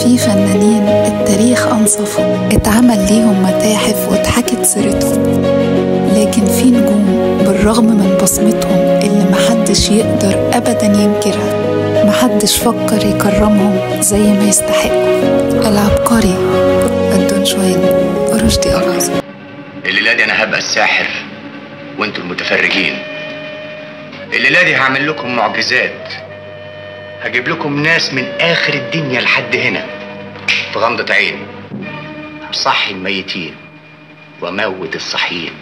في فنانين التاريخ أنصفهم، اتعمل ليهم متاحف واتحكت سيرتهم، لكن في نجوم بالرغم من بصمتهم اللي محدش يقدر أبدا ينكرها، محدش فكر يكرمهم زي ما يستحقوا. العبقري الدونجوان رشدي أباظة. الليلة دي أنا هبقى الساحر وانتوا المتفرجين. الليلة دي هعمل لكم معجزات، هجيب لكم ناس من آخر الدنيا لحد هنا في غمضة عين، صحي الميتين وموت الصحيين.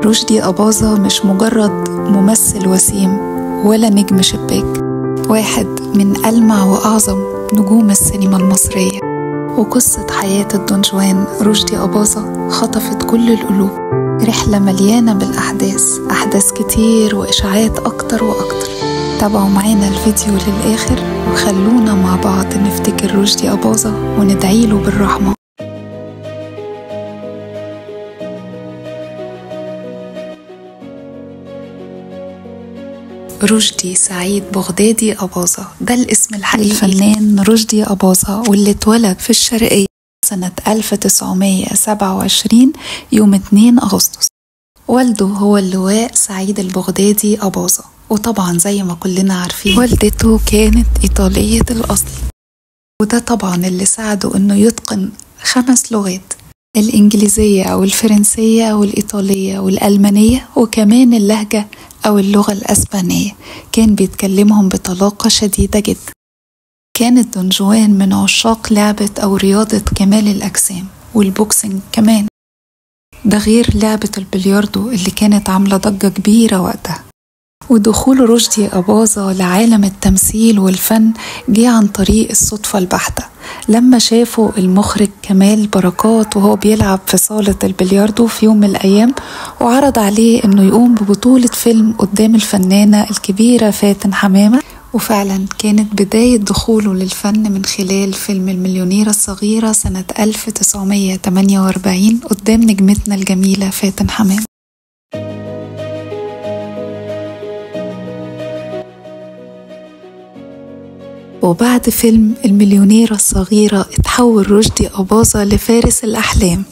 رشدي أباظة مش مجرد ممثل وسيم ولا نجم شباك، واحد من ألمع وأعظم نجوم السينما المصرية. وقصة حياة الدونجوان رشدي أباظة خطفت كل القلوب، رحلة مليانة بالأحداث، أحداث كتير وإشاعات أكتر وأكتر. تابعوا معانا الفيديو للآخر وخلونا مع بعض نفتكر رشدي أباظة وندعيله بالرحمة. رشدي سعيد بغدادي أباظة، ده الاسم الحقيقي للفنان رشدي أباظة، واللي اتولد في الشرقية سنة 1927 يوم 2 أغسطس. والده هو اللواء سعيد البغدادي أباظة، وطبعا زي ما كلنا عارفين والدته كانت إيطالية الأصل، وده طبعا اللي ساعده إنه يتقن 5 لغات، الإنجليزية أو الفرنسية أو الإيطالية والألمانية، وكمان اللهجة أو اللغة الأسبانية، كان بيتكلمهم بطلاقة شديدة جدا. كان الدونجوان من عشاق لعبة أو رياضة كمال الأجسام وال boxing كمان، ده غير لعبة البلياردو اللي كانت عاملة ضجة كبيرة وقتها. ودخول رشدي أباظة لعالم التمثيل والفن جه عن طريق الصدفة البحتة، لما شافوا المخرج كمال بركات وهو بيلعب في صالة البلياردو في يوم من الأيام، وعرض عليه إنه يقوم ببطولة فيلم قدام الفنانة الكبيرة فاتن حمامة. وفعلا كانت بداية دخوله للفن من خلال فيلم المليونيرة الصغيرة سنة 1948 قدام نجمتنا الجميلة فاتن حمامة. وبعد فيلم المليونيرة الصغيرة اتحول رشدي أباظة لفارس الأحلام،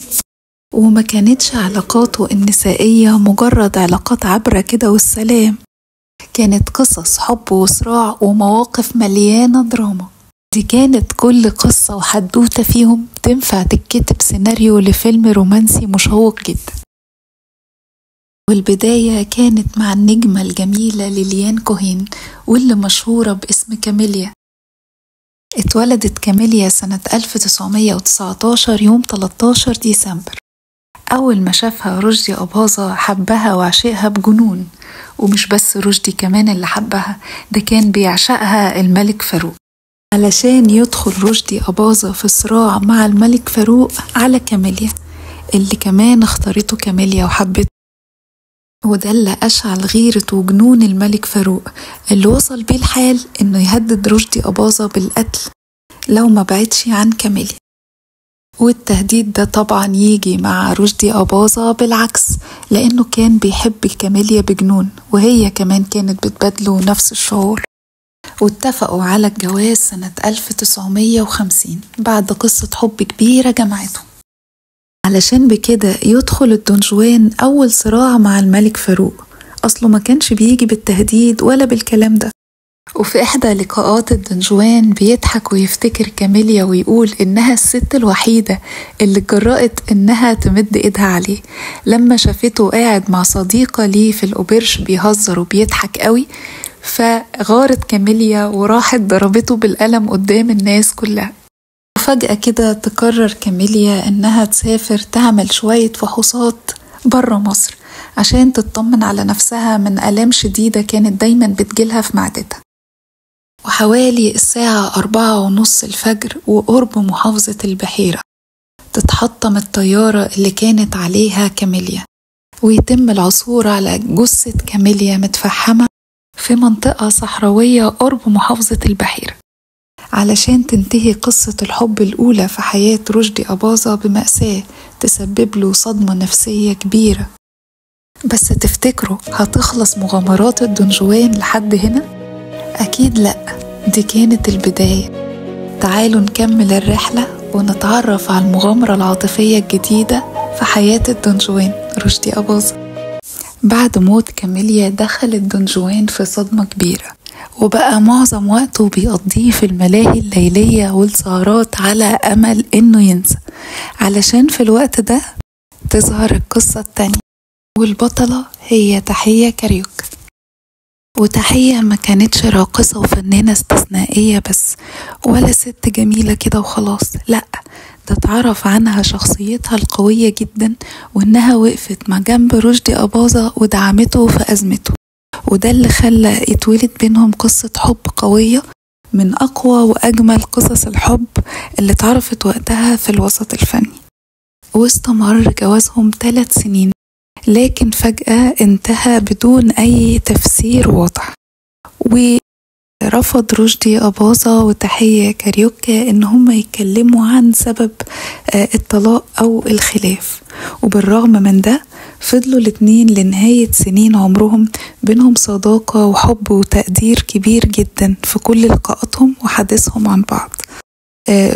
وما كانتش علاقاته النسائية مجرد علاقات عابرة كده والسلام، كانت قصص حب وصراع ومواقف مليانة دراما. دي كانت كل قصة وحدوتة فيهم تنفع تتكتب سيناريو لفيلم رومانسي مشوق جدا. والبداية كانت مع النجمة الجميلة ليليان كوهين، واللي مشهورة باسم كاميليا. اتولدت كاميليا سنة 1919 يوم 13 ديسمبر. أول ما شافها رشدي أباظة حبها وعشقها بجنون، ومش بس رشدي كمان اللي حبها، ده كان بيعشقها الملك فاروق. علشان يدخل رشدي أباظة في صراع مع الملك فاروق على كاميليا، اللي كمان اختارته كاميليا وحبته، وده اللي أشعل غيرة وجنون الملك فاروق، اللي وصل بيه الحال إنه يهدد رشدي أباظة بالقتل لو ما بعدش عن كاميليا. والتهديد ده طبعا يجي مع رشدي أباظة بالعكس، لأنه كان بيحب كاميليا بجنون، وهي كمان كانت بتبادله نفس الشعور. واتفقوا على الجواز سنة 1950 بعد قصة حب كبيرة جمعتهم، علشان بكده يدخل الدونجوان أول صراع مع الملك فاروق. أصله ما كانش بيجي بالتهديد ولا بالكلام ده. وفي إحدى لقاءات الدونجوان بيضحك ويفتكر كاميليا ويقول إنها الست الوحيدة اللي اتجرأت إنها تمد إيدها عليه، لما شافته قاعد مع صديقة ليه في الأوبرش بيهزر وبيضحك قوي، فغارت كاميليا وراحت ضربته بالقلم قدام الناس كلها. وفجأة كده تقرر كاميليا إنها تسافر تعمل شوية فحوصات برا مصر عشان تطمن على نفسها من آلام شديدة كانت دايما بتجيلها في معدتها. وحوالي الساعة 4:30 الفجر وقرب محافظة البحيرة تتحطم الطيارة اللي كانت عليها كاميليا، ويتم العثور على جثة كاميليا متفحمة في منطقة صحراوية قرب محافظة البحيرة، علشان تنتهي قصة الحب الأولى في حياة رشدي أباظة بمأساة تسبب له صدمة نفسية كبيرة. بس تفتكروا هتخلص مغامرات الدونجوان لحد هنا؟ أكيد لأ، دي كانت البداية. تعالوا نكمل الرحلة ونتعرف على المغامرة العاطفية الجديدة في حياة الدونجوان رشدي أباظة. بعد موت كاميليا دخل الدونجوان في صدمة كبيرة، وبقى معظم وقته بيقضيه في الملاهي الليلية والسهرات على أمل إنه ينسى، علشان في الوقت ده تظهر القصة التانية، والبطلة هي تحية كاريوكا. وتحية ما كانتش راقصة وفنانة استثنائية بس، ولا ست جميلة كده وخلاص، لأ ده اتعرف عنها شخصيتها القوية جدا، وإنها وقفت مع جنب رشدي أباظة ودعمته في أزمته، وده اللي خلى يتولد بينهم قصة حب قوية من أقوى وأجمل قصص الحب اللي اتعرفت وقتها في الوسط الفني. واستمر جوازهم 3 سنين، لكن فجأة انتهى بدون أي تفسير واضح. ورفض رشدي أباظة وتحية كاريوكا إن هم يتكلموا عن سبب الطلاق أو الخلاف، وبالرغم من ده فضلوا الاتنين لنهاية سنين عمرهم بينهم صداقة وحب وتقدير كبير جدا في كل لقاءاتهم وحديثهم عن بعض.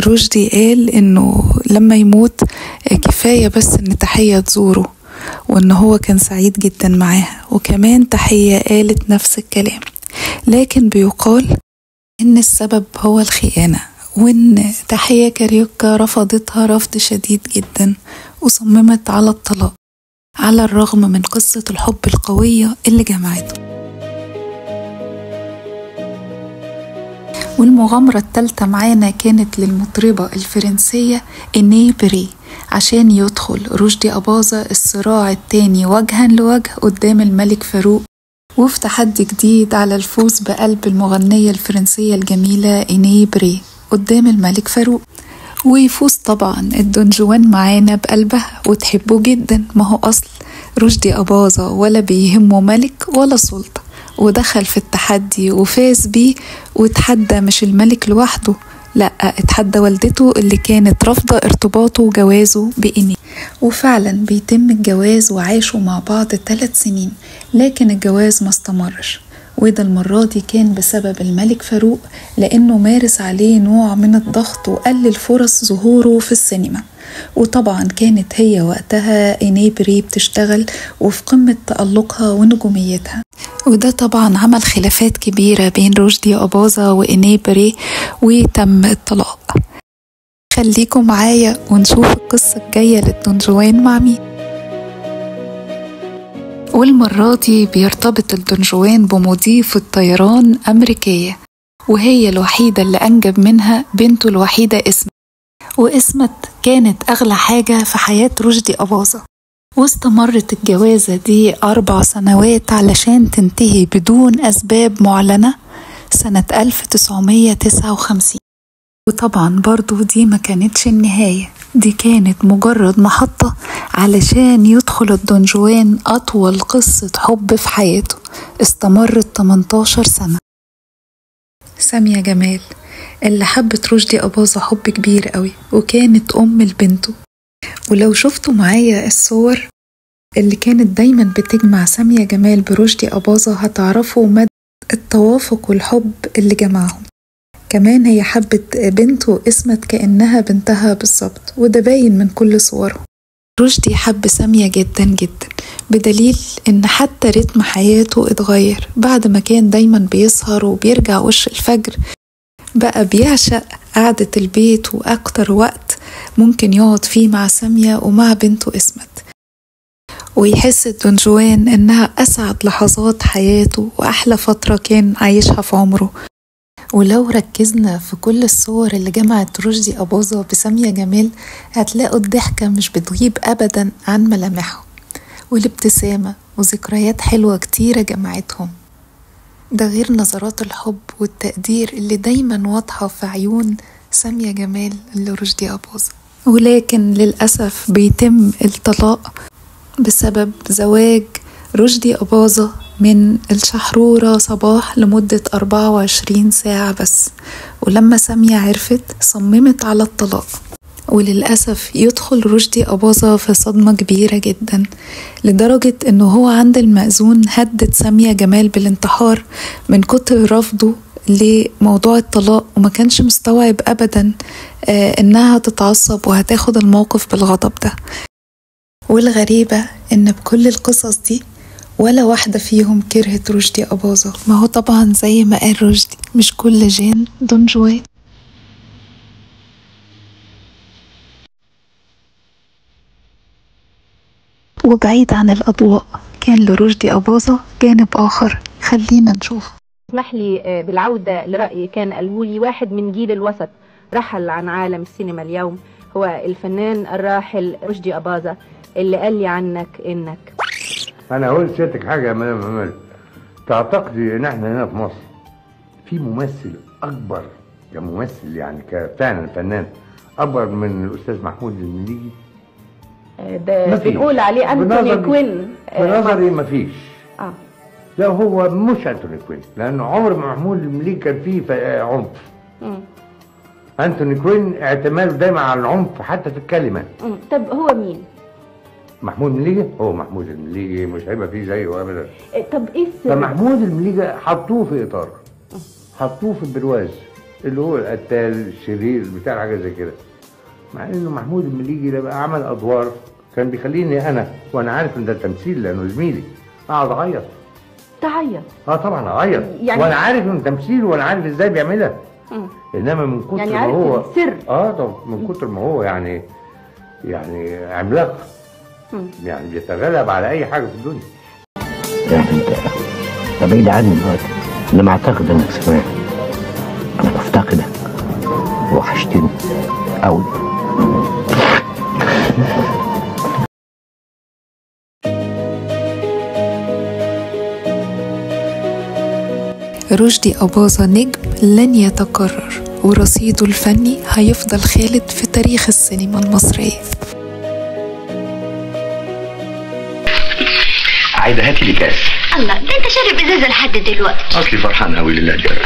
رشدي قال إنه لما يموت كفاية بس إن تحية تزوره، وإن هو كان سعيد جدا معاها، وكمان تحية قالت نفس الكلام. لكن بيقال إن السبب هو الخيانة، وإن تحية كاريوكا رفضتها رفض شديد جدا وصممت على الطلاق، على الرغم من قصة الحب القوية اللي جمعته. والمغامرة الثالثة معانا كانت للمطربة الفرنسية إني بري، عشان يدخل رشدي أباظة الصراع التاني وجها لوجه قدام الملك فاروق، وفي تحدي جديد على الفوز بقلب المغنية الفرنسية الجميلة إني بري قدام الملك فاروق. ويفوز طبعا الدونجوان معانا بقلبها وتحبه جدا، ما هو أصل رشدي أباظة ولا بيهمه ملك ولا سلطة، ودخل في التحدي وفاز بيه، وتحدى مش الملك لوحده، لا اتحدى والدته اللي كانت رافضة ارتباطه وجوازه بإني. وفعلا بيتم الجواز وعاشوا مع بعض 3 سنين، لكن الجواز ما استمرش، وده المرة دي كان بسبب الملك فاروق، لأنه مارس عليه نوع من الضغط وقلل فرص ظهوره في السينما. وطبعا كانت هي وقتها إني بري بتشتغل وفي قمة تألقها ونجوميتها، وده طبعا عمل خلافات كبيرة بين رشدي أباظة وإني بري، وتم الطلاق. خليكم معايا ونشوف القصة الجاية للدونجوان مع مين. والمرة دي بيرتبط الدونجوان بمضيفة طيران أمريكية، وهي الوحيدة اللي أنجب منها بنته الوحيدة اسمت، واسمت كانت أغلى حاجة في حياة رشدي أباظة. واستمرت الجوازة دي 4 سنوات علشان تنتهي بدون أسباب معلنة سنة 1959. وطبعا برضو دي ما كانتش النهاية، دي كانت مجرد محطة علشان يدخل الدونجوان أطول قصة حب في حياته، استمرت 18 سنة. سامية جمال اللي حبت رشدي أباظة حب كبير قوي، وكانت أم لبنته. ولو شفتوا معايا الصور اللي كانت دايما بتجمع سامية جمال برشدي أباظة هتعرفوا مدى التوافق والحب اللي جمعهم. كمان هي حبت بنته اسمت كأنها بنتها بالظبط، وده باين من كل صوره. رشدي حب سامية جدا جدا، بدليل ان حتى رتم حياته اتغير. بعد ما كان دايما بيسهر وبيرجع وش الفجر، بقى بيعشق قعدة البيت وأكتر وقت ممكن يقعد فيه مع سامية ومع بنته اسمت. ويحس الدونجوان انها أسعد لحظات حياته وأحلى فترة كان عايشها في عمره. ولو ركزنا في كل الصور اللي جمعت رشدي أباظة بسامية جمال هتلاقوا الضحكة مش بتغيب أبدا عن ملامحهم، والابتسامة وذكريات حلوة كتيرة جمعتهم، ده غير نظرات الحب والتقدير اللي دايما واضحة في عيون سامية جمال لرشدي أباظة. ولكن للأسف بيتم الطلاق بسبب زواج رشدي أباظة من الشحرورة صباح لمدة 24 ساعة بس، ولما سامية عرفت صممت على الطلاق. وللأسف يدخل رشدي أباظة في صدمة كبيرة جدا، لدرجة انه هو عند المأذون هدد سامية جمال بالانتحار من كتر رفضه لموضوع الطلاق، وما كانش مستوعب أبدا إنها هتتعصب وهتاخد الموقف بالغضب ده. والغريبة إن بكل القصص دي ولا واحدة فيهم كرهت رشدي أباظة. ما هو طبعا زي ما قال رشدي، مش كل جان دون جوان. وبعيد عن الأضواء كان لرشدي أباظة جانب آخر، خلينا نشوف. اسمح لي بالعودة لرأي كان قاله لي واحد من جيل الوسط رحل عن عالم السينما اليوم، هو الفنان الراحل رشدي أباظة، اللي قال لي عنك إنك. أنا هقول لسيادتك حاجة يا مدام أمال، تعتقدي إن إحنا هنا في مصر في ممثل أكبر كممثل، يعني كفعلا فنان أكبر من الأستاذ محمود المليجي؟ ده بنقول عليه أنتوني كوين. بنظري مفيش. لا هو مش أنتوني كوين، لأنه عمر ما محمود المليجي كان فيه عنف. أنتوني كوين اعتماده دايما على العنف حتى في الكلمة. طب هو مين؟ محمود المليجي؟ هو محمود المليجي مش هيبقى فيه زيه أبدا. طب إيه السر؟ فمحمود المليجي حطوه في إطار، حطوه في البرواز اللي هو القتال الشرير بتاع حاجة زي كده، مع إنه محمود المليجي لما عمل أدوار كان بيخليني أنا، وأنا عارف إن ده تمثيل لأنه زميلي، أقعد أعيط. تعيط؟ طبعا أعيط يعني، وأنا عارف إنه تمثيل وأنا عارف إزاي بيعملها. إنما من كتر يعني ما هو السر. طب من كتر ما هو يعني عملاق، يعني بيتغلب على أي حاجة في الدنيا. يعني أنت بعيد عني دلوقتي، إنما أعتقد إنك سمعت. أنا بفتقدك، وحشتني أوي. رشدي أباظة نجم لن يتكرر، ورصيده الفني هيفضل خالد في تاريخ السينما المصرية. عايدة هاتي لي كاس. الله، ده انت شارب ازازة لحد دلوقتي. اصلي فرحان قوي لله جل.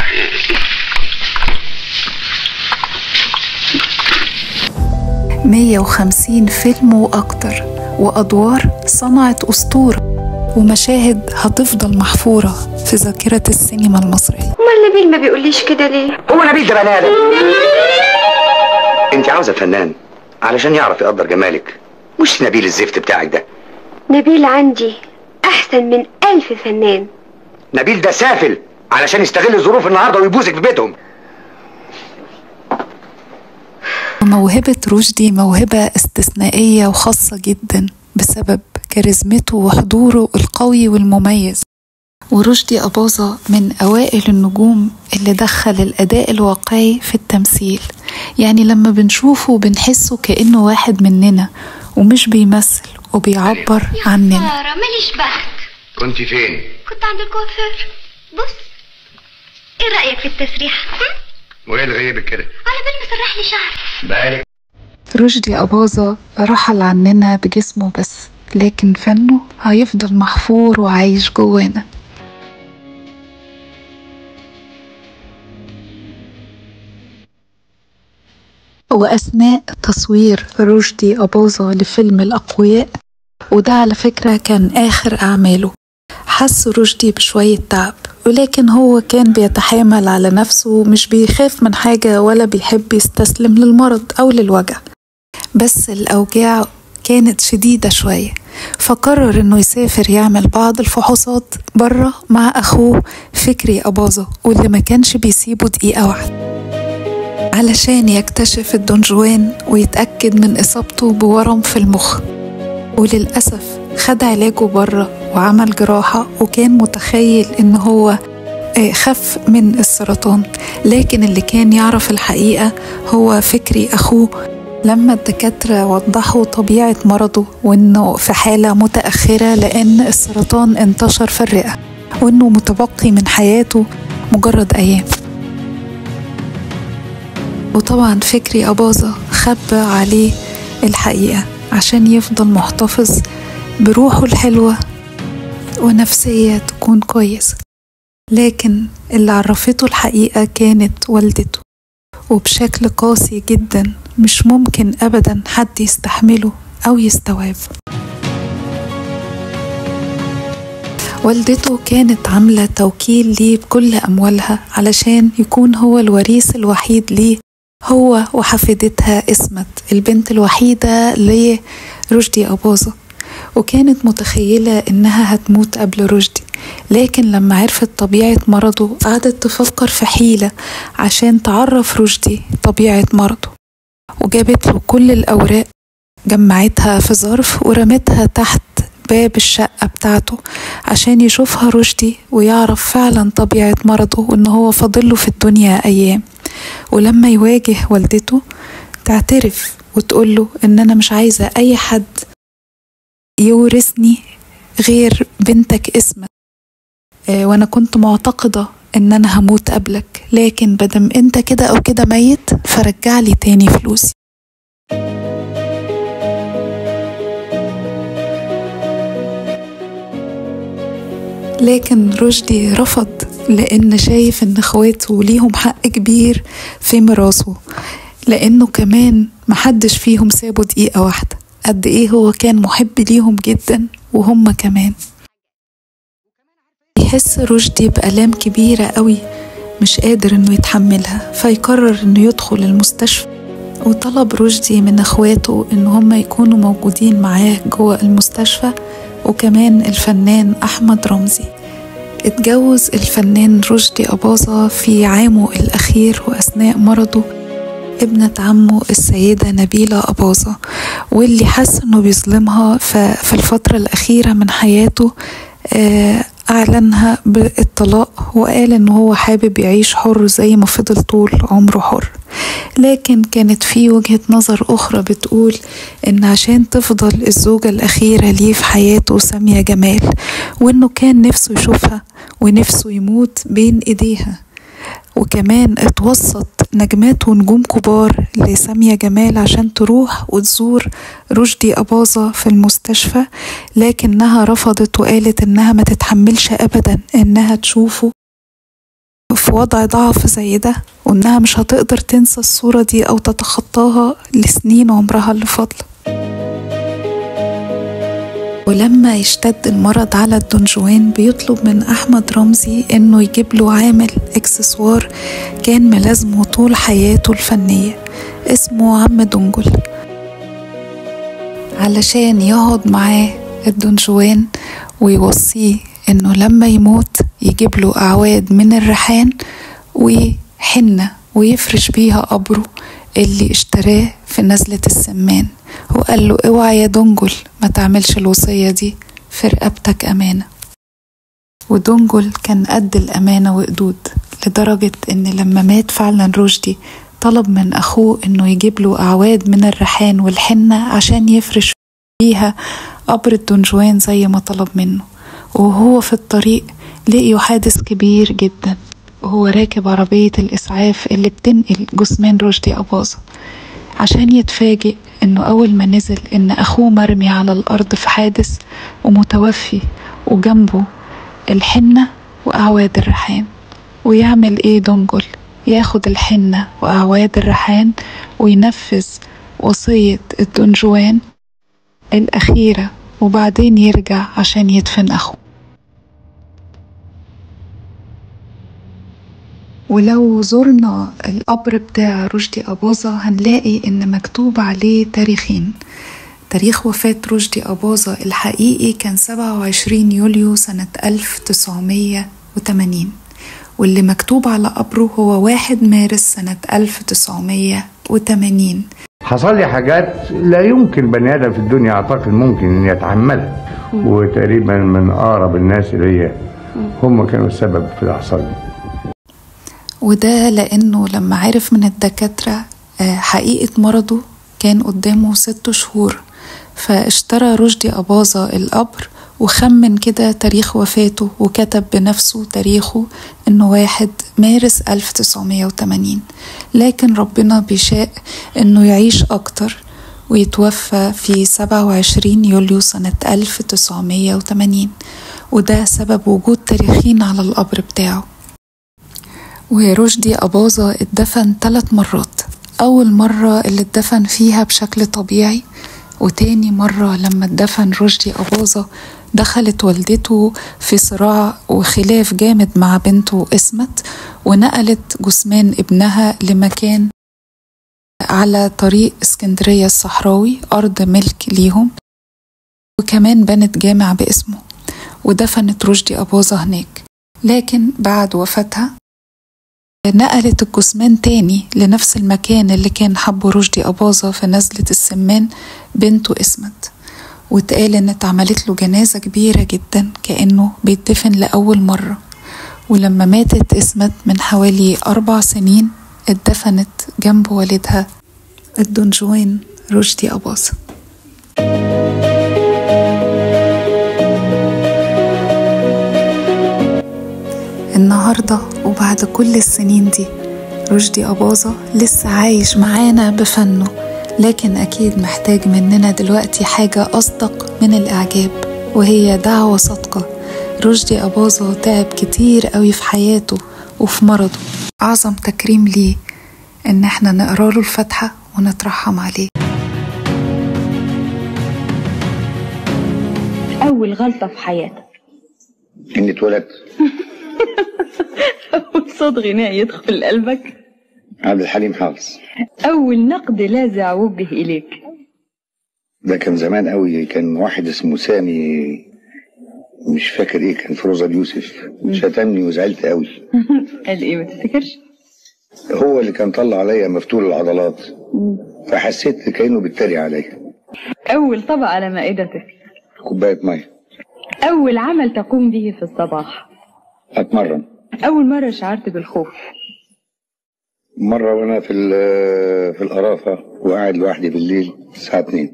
150 فيلم وأكتر، وأدوار صنعت أسطورة، ومشاهد هتفضل محفورة في ذاكرة السينما المصرية. أمال نبيل ما بيقوليش كده ليه؟ هو نبيل ده بني آدم. أنت عاوزة فنان علشان يعرف يقدر جمالك، مش نبيل الزفت بتاعك ده. نبيل عندي أحسن من 1000 فنان. نبيل ده سافل علشان يستغل الظروف النهارده ويبوسك في بيتهم. موهبة رشدي موهبة استثنائية وخاصة جدا بسبب كاريزمته وحضوره القوي والمميز. ورشدي أباظة من أوائل النجوم اللي دخل الأداء الواقعي في التمثيل، يعني لما بنشوفه بنحسه كأنه واحد مننا ومش بيمثل وبيعبر عننا. يا خسارة ماليش بخت. كنت فين؟ كنت عند الكوافير. بص، ايه رأيك في التسريحة؟ وايه اللي غيبك كده؟ على بال ما سرح لي شعري. بقالك. رشدي أباظة رحل عننا بجسمه بس، لكن فنه هيفضل محفور وعايش جوانا. وأثناء تصوير رشدي أباظة لفيلم الأقوياء، وده على فكرة كان آخر أعماله، حس رشدي بشوية تعب، ولكن هو كان بيتحامل على نفسه، مش بيخاف من حاجة ولا بيحب يستسلم للمرض أو للوجع، بس الأوجاع كانت شديدة شوية، فقرر إنه يسافر يعمل بعض الفحوصات برا مع أخوه فكري أباظة، واللي ما كانش بيسيبه دقيقة واحدة، علشان يكتشف الدونجوان ويتأكد من إصابته بورم في المخ. وللأسف خد علاجه برا وعمل جراحة، وكان متخيل إن هو خف من السرطان، لكن اللي كان يعرف الحقيقة هو فكري أخوه. لما الدكاترة وضحوا طبيعة مرضه وإنه في حالة متأخرة لأن السرطان انتشر في الرئة، وإنه متبقي من حياته مجرد أيام. وطبعا فكري أباظة خبى عليه الحقيقة عشان يفضل محتفظ بروحه الحلوة ونفسية تكون كويسة، لكن اللي عرفته الحقيقة كانت والدته، وبشكل قاسي جدا مش ممكن أبدا حد يستحمله أو يستوعبه. والدته كانت عاملة توكيل ليه بكل أموالها علشان يكون هو الوريث الوحيد ليه، هو وحفيدتها اسمت البنت الوحيدة لرشدي أباظة. وكانت متخيلة إنها هتموت قبل رشدي، لكن لما عرفت طبيعة مرضه قعدت تفكر في حيلة عشان تعرف رشدي طبيعة مرضه، وجابت له كل الأوراق جمعتها في ظرف ورمتها تحت باب الشقة بتاعته عشان يشوفها رشدي ويعرف فعلا طبيعة مرضه وإن هو فاضله في الدنيا أيام. ولما يواجه والدته تعترف وتقوله إن أنا مش عايزة أي حد يورثني غير بنتك اسمك، وأنا كنت معتقدة إن أنا هموت قبلك، لكن بدم أنت كده أو كده ميت فرجع لي تاني فلوسي. لكن رشدي رفض، لأن شايف إن إخواته ليهم حق كبير في ميراثه، لأنه كمان محدش فيهم سابه دقيقة واحدة. قد إيه هو كان محب ليهم جدا وهم كمان. يحس رشدي بآلام كبيرة قوي مش قادر إنه يتحملها، فيقرر إنه يدخل المستشفى. وطلب رشدي من إخواته إن هم يكونوا موجودين معاه جوه المستشفى، وكمان الفنان أحمد رمزي. اتجوز الفنان رشدي أباظة في عامه الأخير وأثناء مرضه ابنة عمه السيدة نبيلة أباظة، واللي حس انه بيظلمها في الفترة الأخيرة من حياته أعلنها بالطلاق، وقال انه هو حابب يعيش حر زي ما فضل طول عمره حر. لكن كانت في وجهة نظر أخرى بتقول إن عشان تفضل الزوجة الأخيرة ليه في حياته سامية جمال، وإنه كان نفسه يشوفها ونفسه يموت بين إيديها. وكمان اتوسط نجمات ونجوم كبار لسامية جمال عشان تروح وتزور رشدي أباظة في المستشفى، لكنها رفضت وقالت إنها ما تتحملش أبدا إنها تشوفه في وضع ضعف زي ده، وإنها مش هتقدر تنسى الصورة دي أو تتخطاها لسنين عمرها اللي فاضلة. ولما يشتد المرض على الدونجوان بيطلب من أحمد رمزي إنه يجيب له عامل إكسسوار كان ملازمه طول حياته الفنية اسمه عم دنجل، علشان يقعد معاه الدونجوان ويوصيه إنه لما يموت يجيب له أعواد من الريحان وحنة ويفرش بيها قبره اللي اشتراه في نزلة السمان. وقال له اوعى يا دنجل ما تعملش الوصية دي، في رقبتك أمانة. ودنجل كان قد الأمانة وقدود، لدرجة إن لما مات فعلا رشدي طلب من أخوه إنه يجيب له أعواد من الريحان والحنة عشان يفرش بيها قبر الدونجوان زي ما طلب منه. وهو في الطريق لقيه حادث كبير جدا وهو راكب عربية الإسعاف اللي بتنقل جثمان رشدي أباظة، عشان يتفاجئ إنه أول ما نزل إن أخوه مرمي على الأرض في حادث ومتوفي وجنبه الحنة وأعواد الريحان. ويعمل إيه دنجل؟ ياخد الحنة وأعواد الريحان وينفذ وصية الدونجوان الأخيرة، وبعدين يرجع عشان يدفن أخوه. ولو زرنا القبر بتاع رشدي أباظة هنلاقي إن مكتوب عليه تاريخين. تاريخ وفاة رشدي أباظة الحقيقي كان 27 يوليو سنة 1980، واللي مكتوب على قبره هو 1 مارس سنة 1980. حصل لي حاجات لا يمكن بني آدم في الدنيا أعتقد ممكن إن يتحملها، وتقريبا من أقرب الناس إلي هم كانوا السبب في اللي حصل لي. وده لأنه لما عرف من الدكاترة حقيقة مرضه كان قدامه 6 شهور، فاشترى رشدي أباظة القبر وخمن كده تاريخ وفاته وكتب بنفسه تاريخه إنه 1 مارس 1980. لكن ربنا بيشاء إنه يعيش أكتر ويتوفى في 27 يوليو سنة 1980، وده سبب وجود تاريخين على القبر بتاعه. ورشدي أباظة اتدفن 3 مرات. أول مرة اللي اتدفن فيها بشكل طبيعي، وتاني مرة لما اتدفن رشدي أباظة دخلت والدته في صراع وخلاف جامد مع بنته اسمت، ونقلت جثمان ابنها لمكان على طريق اسكندرية الصحراوي، أرض ملك ليهم، وكمان بنت جامع باسمه ودفنت رشدي أباظة هناك. لكن بعد وفاتها نقلت الجثمان تاني لنفس المكان اللي كان حبه رشدي أباظة في نزلة السمان بنته اسمت، واتقال ان اتعملت له جنازة كبيرة جدا كأنه بيتدفن لأول مرة. ولما ماتت اسمت من حوالي 4 سنين اتدفنت جنب والدها الدونجوان رشدي أباظة. النهاردة وبعد كل السنين دي رشدي أباظة لسه عايش معانا بفنه، لكن أكيد محتاج مننا دلوقتي حاجة أصدق من الإعجاب، وهي دعوة صادقة. رشدي أباظة تعب كتير قوي في حياته وفي مرضه، أعظم تكريم ليه إن احنا نقرأ له الفاتحة ونترحم عليه. أول غلطة في حياتك؟ إني اتولدت. أول صوت غنائي يدخل قلبك؟ عبد الحليم حافظ. أول نقد لاذع وجه إليك؟ ده كان زمان قوي، كان واحد اسمه سامي مش فاكر ايه، كان في روزا اليوسف، شتمني وزعلت قوي. قال ايه ما تفتكرش؟ هو اللي كان طلع عليا مفتول العضلات، فحسيت كأنه بيتريق عليا. أول طبق على مائدتك؟ كوباية مية. أول عمل تقوم به في الصباح؟ أتمرن. أول مرة شعرت بالخوف؟ مرة وأنا في القرافة وقاعد لوحدي بالليل الساعة 2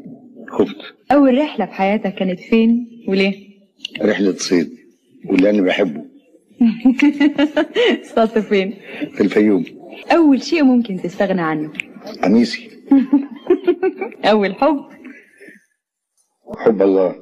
خفت. أول رحلة في حياتك كانت فين وليه؟ رحلة صيد، واللي أنا بحبه. اصطدت فين؟ في الفيوم. أول شيء ممكن تستغنى عنه؟ قميصي. أول حب؟ حب الله.